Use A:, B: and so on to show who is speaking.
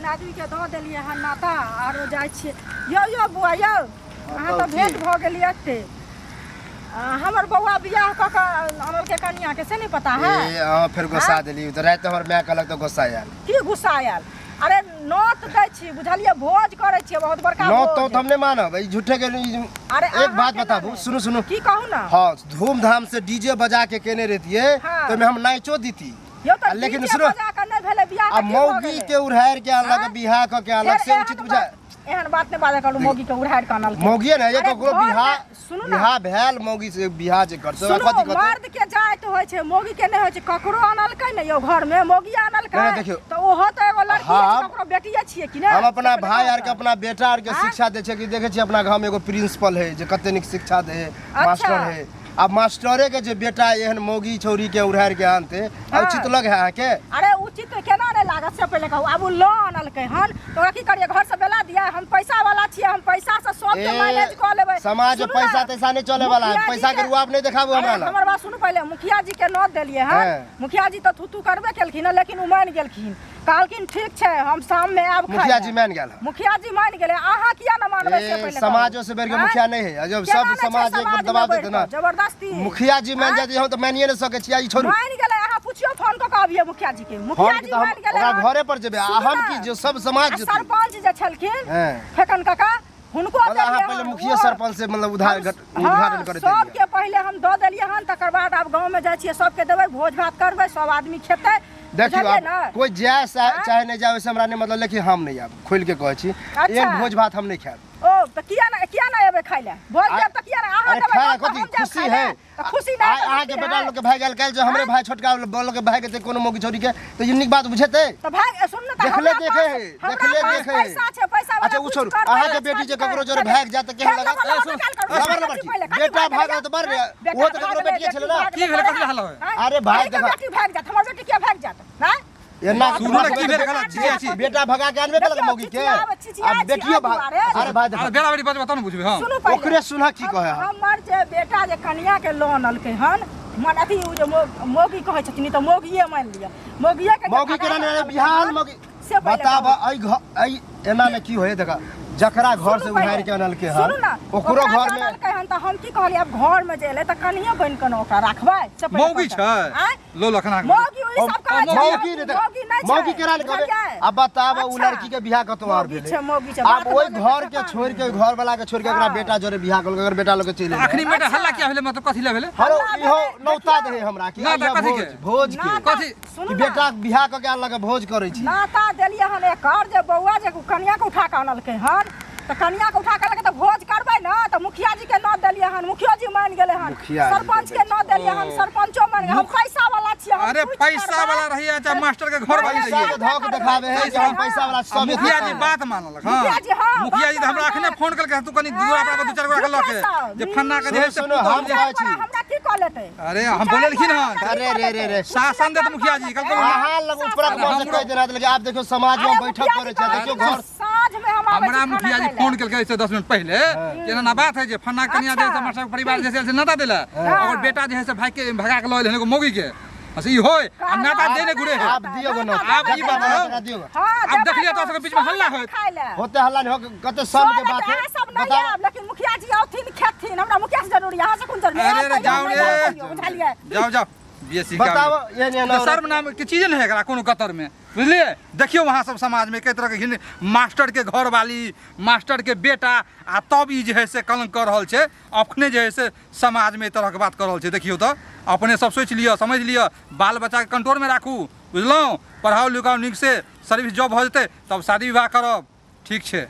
A: आदमीके दऽ देलियै हन नाता, आरो जाइ छियै। यौ यौ बौआ यौ, अहाँ तऽ भेंट भऽ गेलियै एते। हमर बौआ बियाह कऽ कऽ अनलकै कनियाके, से नहि पता है?
B: ए, अहाँ फेर गुस्सा देली तऽ राति हमर माय कहलक तऽ गुस्सा आयल।
A: की गुस्सा आयल? अरे नोत दै छी, बुझलियै? भोज करै छियै बहुत बड़का
B: नोत
A: भोज।
B: तोत हम नहि मानब, ई झूठे के
A: अरे
B: एक
A: अहाँ
B: बात
A: केना
B: बताबू।
A: नहि?
B: सुनू सुनू।
A: की कहू ना?
B: हाँ, धूमधाम से डीजे बजा के केने रहतियै तऽ ओहिमे हम नाचो दीती।
A: यौ तऽ
B: आ लेकिन
A: डीजे
B: सुनो,
A: बजा कऽ नहि भेलै बियाह
B: आ
A: तऽ की भऽ
B: मौगी
A: गेलै?
B: के उड़ारि के आनलक,
A: आँय?
B: बियाह कऽ के आनलक,
A: फेर
B: से
A: एहन
B: उचित बुझा
A: एहन बात नहि बाजऽ करू, मौगी के उड़ारि कऽ आनलकै।
B: मौगिए ने,
A: अरे
B: ककरो
A: घरमे
B: बियाह
A: सुनू ना।
B: बियाह भेल मौगी से बियाह जे करतै,
A: सुनू,
B: ओकरा कथी कहतै?
A: मर्द के जाति होइ छै, मौगी के नहि होइ छै। ककरो आनलकै ने यौ घरमे, मौगी आनलकै
B: नहि, देखियौ।
A: तऽ ओहो तऽ एगो लड़की छै, ककरो बेटिये छियै कि नहि?
B: हम अपना
A: से पहिले
B: भाय
A: कहू
B: आरके
A: तऽ।
B: अपना बेटा आरके
A: आँय?
B: शिक्षा दै छियै कि देखै छियै अपना गाँवमे एगो प्रिंसिपल है जे कते नीक शिक्षा दै है,
A: अच्छा।
B: मास्टर है। आब मास्टरे के जे बेटा एहन मौगी छौरी के उड़ारि के आनतै,
A: हाँ।
B: उचित लग है अहाँके?
A: अरे उचित केना नहि लागत से पहिले कहू। आब ओ लऽ आनलकै हन तऽ ओकरा की करियै? घर से बेला दियै? हम पैसा वाला छियै, हम पैसा से सबके
B: ए,
A: मैनेज कऽ लेबै।
B: समाज में
A: सुनू ना,
B: पैसा तैसा नहीं चले वाला है।
A: मुखिया जी
B: पैसा के रुआब नहीं देखाबू
A: अरे,
B: हमरा लग।
A: हमर बात सुनू पहिले। मुखिया जी के नोत देलियै हन।
B: हाँ।
A: मुखिया जी तऽ थू थू करबे केलखिन हन, लेकिन ओ मानि गेलखिन, कहलखिन ठीक छै, हम शाम में आयब खाय
B: मुखिया
A: लए।
B: जी मान गेल हन।
A: मुखिया जी मान गेलै, अहाँ किया न मानबै से
B: ए,
A: पहिले कहू।
B: समाजो से बढ़ि के
A: आँय?
B: मुखिया नहीं है। जब
A: केना
B: सब
A: नहि छै
B: समाज एक बेर
A: समाजमे
B: दबाव
A: बढ़ि
B: देते ना।
A: कऽ? जबरदस्ती।
B: मुखिया जी मान
A: आँय?
B: जाते, हम तो मानिए नहीं सके छियै, ई छोड़ू।
A: मान गेलै, अहाँ पुछियौ फोन कऽ कऽ अबियै मुखिया जी के। मुखिया
B: फोन
A: जी
B: के तऽ हम
A: मान गेलै
B: ओकरा
A: हन।
B: घरे पर जेबै, आ
A: सुनू
B: हम
A: ना।
B: की जे सब समाज
A: आ
B: जेतै।
A: सरपंच जे छलखिन
B: हाँ।
A: फेकन काका, हुनको
B: मतलब अहाँ
A: देलियै
B: पहिले
A: हन,
B: मुखिया
A: ओहो-
B: सरपंच से मतलब उधार
A: हम-
B: उद्घाटन
A: हाँ,
B: करैत एलियै।
A: सबके पहिले हम दऽ देलियै हन, तकर बाद आब गाँवमे जाइ छियै, सबके देबै, भोज भात करबै, सब आदमी खेतै।
B: देखियौ
A: बुझलियै
B: आब
A: ने?
B: कोई जाय
A: आँय?
B: चाहे नहि जाय, ओहिसे हमरा नहि मतलब, लेकिन हम नहि आयब, खोलि के कहै छी।
A: अच्छा।
B: एहन भोज भात हम नहि खायब।
A: ओ तऽ किया ने एबै खाय लए? भोज देब तऽ किया ने अहाँ
B: अरे
A: देबै
B: खाय
A: तब तऽ
B: कथी
A: हम जायब
B: खुशी
A: खाय लए।
B: है?
A: तऽ खुशी नहि
B: आइ
A: तऽ
B: अहाँके
A: दुखी
B: बेटा
A: है।
B: लोग के भाग गेल, काल्हि जे हमरे भाई छोटका लोग के भाग जेतै कोनो मौगी छोरी के, तऽ ई नीक बात बुझेतै?
A: तऽ भाग सुन ने तऽ
B: देखले
A: हमरा
B: देखे
A: पास
B: है,
A: हमरा
B: देखले
A: पास
B: देखे है।
A: पैसा छै, पैसा वाला
B: अच्छा, उ
A: कुछ
B: छोड़ू,
A: करबै,
B: अहाँके
A: अच्छा
B: बेटी जे
A: करबै।
B: ककरो जोरे भागि जायत तऽ केहन
A: फेर
B: लागत?
A: लबर लबर निकाल करू,
B: लबर लबर
A: कथी
B: की?
A: पहिले, कथी
B: बेटा
A: भागल
B: भागल तऽ बड़
A: बेटा
B: ओहो तऽ ककरो
A: भागलै,
B: बेटिये छलै ना।
A: बेटी
C: की भेलै,
A: भागलै,
C: कथी हल्ला होय?
A: आँय?
B: अरे भाई
A: अहींके
B: देखा।
A: बेटी भागि जायत, हमर बेटी किया भागि जायत? आँय?
B: एना
C: सुनू ने की भेल गलत छी छी।
B: बेटा भगा के आनबे केलक
A: देखियौ,
B: मौगी के,
A: चिचियाबै- चिचियाइ
B: आ
A: छी
B: बेटियो
A: एहि
B: भाग
A: दुआरे।
B: अरे भाई देखा।
C: अरे बेरा बेरी बजबै तब ने बुझबै हम।
A: सुनू पहिले।
B: ओकरे सुनह की कहै हन।
A: हमर जे बेटा जे कनिया के लऽ अनलकै हन, मन अथी उ जे मौगी कहै छथिन, ई तऽ मौगिए मानि लिअ, मौगिए के जे
B: मौगी के
A: भगा
B: नाम
A: के अनलकै
B: बिहार
A: हन,
B: मौगी
A: से पहिले
B: बताब।
A: कहू।
B: एहि घर एहि एना में की होय देखा, जकरा घर से
A: सुनू पहिले।
B: उखाड़ के अनलकै हन
A: सुनू ना,
B: ओकरो
A: ओकरा
B: घर
A: जे
B: में
A: अनलकै हन तऽ हम की कहलियै, आब घर में जे एलै तऽ कनिये बनि कऽ ने ओकरा राखबै, से पहिले
C: मौगी
A: कहू।
C: छै
A: आँय?
C: लो लखना के।
A: मौगी ओहि सब कहै छै,
B: मौगी रे देख,
A: मौगी नहि छै,
B: मौगी केना ने कहबै?
A: बुझलियै?
B: अब बताब, उ
A: अच्छा।
B: लड़की के बियाह कतौ और
A: मौगी
B: भेलै?
A: छै, मौगी छै,
B: आब
A: बात
B: ओहि
A: बजै
B: घर
A: तऽ
B: के
A: पता
B: छोड़ के,
A: नहि।
B: ओहि घर वाला के छोड़ के ओकरा
A: हाँ।
B: बेटा जोरे बियाह केलकै, ओकर बेटा लोग के चलि एलै।
C: अखनी में हल्ला किया भेलै, मतलब कथी ले भेलै?
B: हरो
A: हल्ला
B: इहो
A: भेलै,
B: नौता
A: देखियौ।
B: दे हमरा कि
C: ना,
B: आइया
C: कथी
B: भोज
C: के?
B: भोज के
A: नाता,
C: कथी?
A: सुनू
B: कि
A: ना।
B: बेटा के बियाह कऽ के आनलक, भोज करै छी।
A: नाता देलियै हन एकर जे बौआ जे कनिया के उठा के आनलकै हन, तऽ कनिया के उठा के आनलकै तऽ भोज करबै ने, तऽ मुखिया जी के नोत देलियै हन, मुखियो जी मानि गेलै हन।
B: मुखिया जी
A: सरपंच के नोत देलियै हन, सरपंचो मानि गेलै। हम पैसा वाला छियै, हम
C: अरे
A: कुछ
C: पैसा
A: करबै।
C: वाला रहिए चाहे मास्टर के घर वाली
B: पैसा
C: रहिए।
B: के धोक देखावे है कि हम पैसा वाला
C: आ
B: सब
C: मुखिया जी बात मानलक। हाँ,
A: मुखिया जी, हाँ,
C: मुखिया जी
A: बात
C: तऽ हमरा अखने
A: मानलक।
C: फोन केलकै, तू कनी दुआरा पर दू चारि गोरा के लऽ के
A: झूठा
C: जे फन्ना के जे है से
B: सुनो,
C: पुतहु
B: हम
C: जे-
B: कहै छी।
A: हमरा की कऽ लेतै?
C: अरे हम बोलेलखिन हन।
B: अरे रे रे रे,
C: शासन देत मुखिया जी कहलकै।
B: अहाँ लग ऊपरक
C: अरे
B: मन से
C: हमरो-
B: कहि देना, लेकिन आब देखियौ समाज में
A: अरे
B: बैठक
A: मुखिया
B: करै
A: जी
B: छै, देखियौ
A: कहलखिन
B: घर
A: साँझ में हम आबै छी
C: हमरा
A: खाना
C: मुखिया जी
A: खाय लए।
C: फोन केलकै से 10 मिनट पहिले कि एना एना बात है जे फन्ना कनिया जे है से हमर सबके परिवार जे है से नाता देला, और बेटा जे है से भाग के भगा के लऽ एलै हन एगो मौगी के, से ई होय आ नाता देने घुरे है।
B: आब दियौ गो नौता।
C: आब ई बताउ।
B: जकरा दियौ गो।
A: हाँ,
C: आब
A: देबै
C: देखलियै
A: तऽ
C: तोरा सबके बीच में हल्ला होयत।
A: खाय लए।
B: होते हल्ला नहीं हो, कते शर्म के बात है
A: अहाँ सब नहीं
B: बताओ।
A: आयब, लेकिन मुखिया जी औथिन खेथिन, हमरा मुखिया से जरूरी, अहाँ से कोन जरूरी?
C: अरे
A: आयब
C: रे
A: तैयो,
C: जाओ
A: नहि
C: रे।
A: आयब तैयो, बुझलियै?
C: जाओ जाओ बीएससी
B: बताओ एहन एहन औरत-
C: शर्म नाम के चीज नहीं है एकरा कोनो कतर में, बुझलिए? देखियो वहाँ सब समाज में कई तरह के घिन, मास्टर के घर वाली, मास्टर के बेटा, आ तब ई जे है से कलंक कर रहल छै, अपने जे है से समाज में एहि तरह के बात कर रहल छै। देखियो तऽ अपने सब सोचि लिअ, समझि लिअ, बाल बच्चा के कंट्रोल में राखू, बुझलहुँ? पढ़ाउ लिखाउ नीक से, सर्विस जॉब भऽ जेतै तब शादी विवाह करब, ठीक छै।